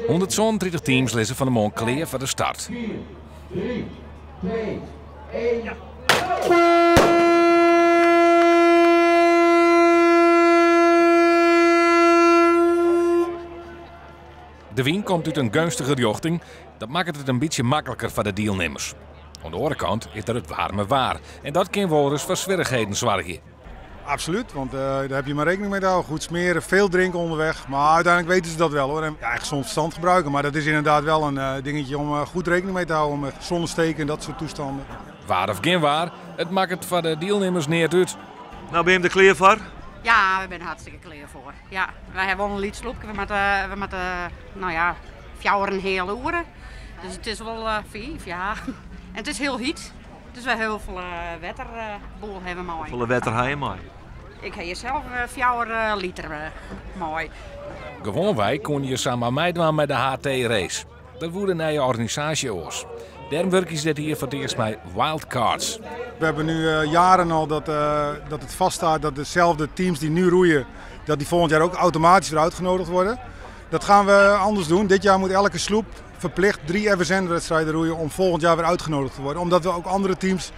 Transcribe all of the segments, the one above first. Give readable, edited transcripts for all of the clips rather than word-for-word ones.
137 teams lizze fan 'e moarn klear foar de start. De wyn komt út in geunstige rjochting, dat makket it in bytsje makliker foar de dielnimmers. Oan de oare kant is der it waarme waar en dat kin wolris foar swierrichheden soargje. Absoluut, want daar heb je maar rekening mee te houden. Goed smeren, veel drinken onderweg. Maar uiteindelijk weten ze dat wel hoor. En, ja, gezond verstand gebruiken. Maar dat is inderdaad wel een dingetje om goed rekening mee te houden. Met zonnesteken en dat soort toestanden. Waar of gjin waar, it makket foar de dielnimmers neat út. Nou, binne jim der klear foar? Ja, we binne hartstikke klear foar. Ja, wy hawwe wol in lyts sloepke. We moatte, we moatte, nou ja, fjouwer en in heal oere. Dus it is wol fiif, ja. En it is hiel hyt. Dus wy hiel folle wetterboel hawwe mei. Hoefolle wetter ha je mei? Ik ha hjir sels 4 liter mei. Gewoanwei koene je samar meidwaan mei de HT-race. Dat woe de nije organisaasje oars. Dêrom wurkje se dit jier foar it earst mei wildcards. We hebben nu jaren al dat het vaststaat dat dezelfde teams die nu roeien, dat die volgend jaar ook automatisch weer uitgenodigd worden. Dat gaan we anders doen. Dit jaar moet elke sloep verplicht 3 FSN-wedstrijden roeien om volgend jaar weer uitgenodigd te worden. Omdat we ook andere teams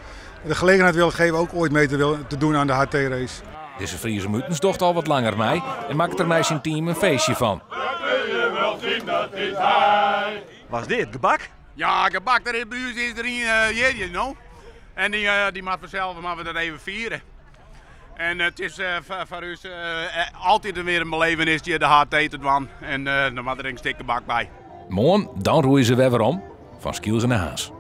de gelegenheid willen geven ook ooit mee te doen aan de HT-race. Dizze Fries om utens docht al wat langer mei en makket der mei syn team in feestje fan. Was dit gebak? Ja, gebak. Der is by ús is der ien jierdei no. En dy moat fansels moatte we dat even fiere. En it is foar ús altyd wer in belevenis hjir de HT te dwaan. En dan moat der in stik gebak by. Moarn, dan roeie se wer werom fan Skylge nei Harns.